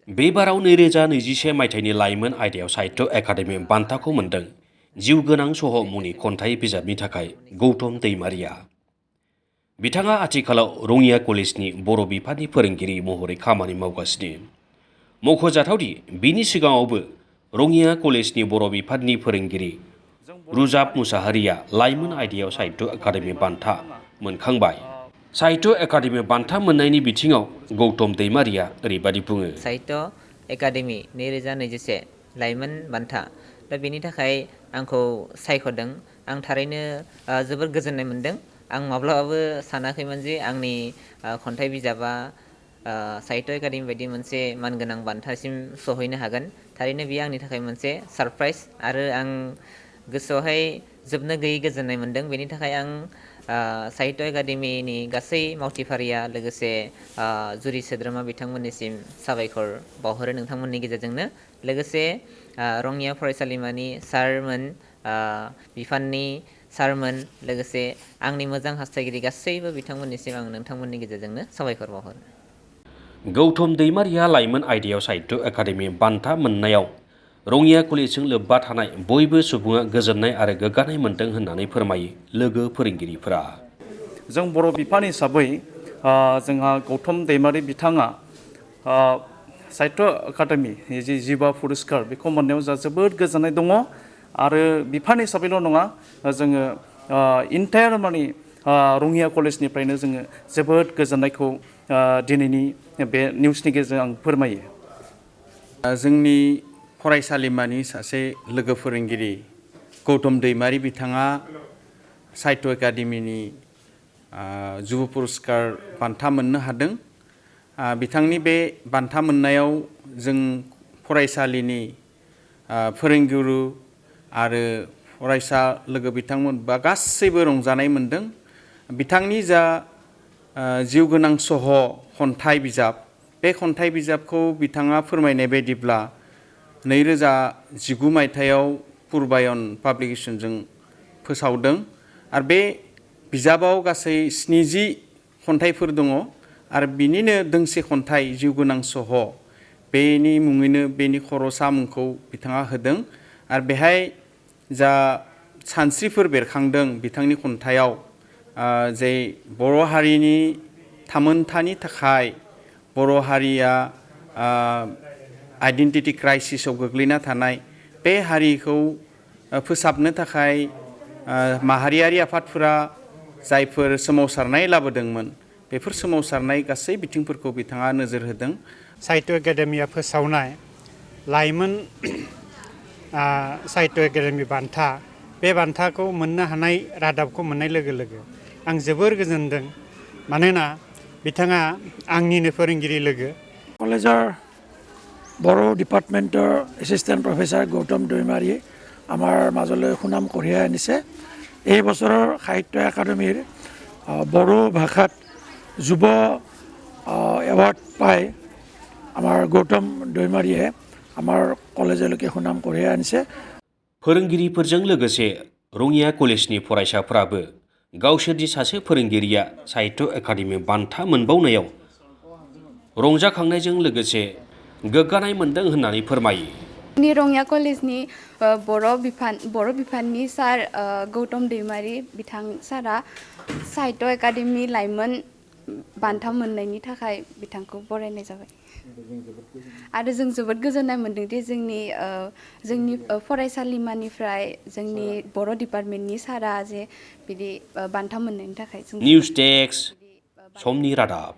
बे बाराव 2021 मायथाइनि लाइमोन आयदायाव साहित्य एकाडेमि बान्थाखौ मोनदों जिउ गोनां सह मुंनि खन्थाइ बिजाबनि थाखाय गौतम दैमारिया। बिथाङा आथिखालाव रङिया कलेजनि बर' बिफाननि फोरोंगिरि महरै खामानि मावगासिनो। मख'जाथावदि बिनि सिगाङावबो रङिया कलेजनि बर' बिफाननि फोरोंगिरि रुजाब मुसाहारिया लाइमोन आयदायाव साहित्य एकाडेमि बान्था मोनखांबाय। साहित्य एकाडेमि बान्था मोननायनि बिथिङाव गौतम दैमारिया ओरैबादि बुङो। साहित्य एकाडेमि 2021 लाइमोन बान्था दा बेनि थाखाय आंखौ सायख'दों। आं थारैनो जोबोर गोजोननाय मोनदों। आं माब्लाबाबो सानाखैमोन जे आंनि खन्थाइ बिजाबा साहित्य एकाडेमि बायदि मोनसे मानगोनां बान्थासिम सहैनो हागोन। थारैनो बेयो आंनि थाखाय मोनसे सारप्राइज आरो आं गोसोआवहाय जोबनो गैयै गोजोननाय मोनदों। बेनि थाखाय आं साहित्य एकाडेमिनि गासै मावथिफारिया लोगोसे जुरि सोद्रोमा बिथांमोननिसिम साबायखर बावहरो नोंथांमोननि गेजेरजोंनो। लोगोसे रङिया फरायसालिमानि सारमोन, बिफाननि सारमोन, लोगोसे आंनि मोजां हास्थायगिरि गासैबो बिथांमोननिसिम आं नोंथांमोननि गेजेरजोंनो साबायखर बावहरो। गौतम दैमारिया लाइमोन आयदायाव साहित्य एकाडेमि बान्था मोननायाव रङिया कलेजजों लोब्बा थानाय बयबो सुबुङा गोजोननाय आरो गोग्गानाय मोन्दों होननानै फोरमायो लोगो फोरोंगिरिफोरा। जों बर' बिफान हिसाबै जोंहा गौतम दैमारि बिथाङा साहित्य एकाडेमि जि जिबा पुरस्कार बेखौ मोननायाव जोंहा जोबोद गोजोननाय दङ। आरो बिफान हिसाबैल' नङा, जोङो इन्टायार रङिया कलेजनिफ्रायनो जोङो जोबोद गोजोननायखौ दिनैनि बे निउसनि गेजेरजों आं फोरमायो। जोंनि फरायसालिमानि सासे लोगो फोरोंगिरि गौतम दैमारि बिथाङा साहित्य एकाडेमिनि जुब पुरस्कार बान्था मोननो हादों। बिथांनि बे बान्था मोननायाव जों फरायसालिनि फोरोंगुरु आरो फरायसा लोगो बिथांमोन बा गासैबो रंजानाय मोन्दों। बिथांनि जा जिउ गोनां सह खन्थाइ बिजाब, बे खन्थाइ बिजाबखौ बिथाङा फोरमायनाय बायदिब्ला 2019 मायथाइयाव पुर्बायन पाब्लिकेसनजों फोसावदों। आरो बे बिजाबाव गासै 70 खन्थाइफोर दङ आरो बिनिनो दोंसे खन्थाइ जिउ गोनां सह, बेनि मुङैनो बेनि खर'सा मुंखौ बिथाङा होदों। आरो बेहाय जा सानस्रिफोर बेरखांदों बिथांनि खन्थाइयाव, जे बर' हारिनि थामोनथानि थाखाय बर' हारिया आइडेन्टिटि क्राइसिसआव गोग्लैना थानाय, बे हारिखौ फोसाबनो थाखाय माहारियारि आफादफोरा जायफोर सोमावसारनाय लाबोदोंमोन, बेफोर सोमावसारनाय गासै बिथिंफोरखौ बिथाङा नोजोर होदों। साहित्य एकाडेमिया फोसावनाय लाइमोन साहित्य एकाडेमि बान्था, बे बान्थाखौ मोननो हानाय रादाबखौ मोननाय लोगो लोगो आं जोबोर गोजोनदों। मानोना बिथाङा आंनिनो फोरोंगिरि लोगो। कलेजर बर' ডিপাৰ্টমেণ্টৰ এছিষ্টেণ্ট প্ৰফেচাৰ গৌতম দৈমাৰী আমাৰ মাজলৈ সুনাম কঢ়িয়াই আনিছে। এই বছৰৰ সাহিত্য একাডেমীৰ বড়ো ভাষাত যুৱ এৱাৰ্ড পাই আমাৰ গৌতম দৈমাৰীয়ে আমাৰ কলেজলৈকে সুনাম কঢ়িয়াই আনিছে। फोरोंगिरिफोरजों लोगोसे रङिया कलेजनि फरायसाफोराबो गावसोरनि सासे फोरोंगिरिया साहित्य एकाडेमि बान्था मोनबावनायाव रंजाखांनायजों लोगोसे गोग्गानाय मोन्दों होननानै फोरमायो। रङिया कलेजनि बर' बिफाननि सार गौतम दैमारी बिथां सारा साहित्य एकाडेमि लाइमोन बान्था मोननायनि थाखाय बिथांखौ बरायनाय जाबाय। आरो जों जोबोद गोजोननाय मोन्दों दि जोंनि फरायसालिमानिफ्राय जोंनि बर' डिपार्टमेन्टनि सारा जे बिदि बान्था मोननायनि थाखाय। निउस डेस्क, समनि रादाब।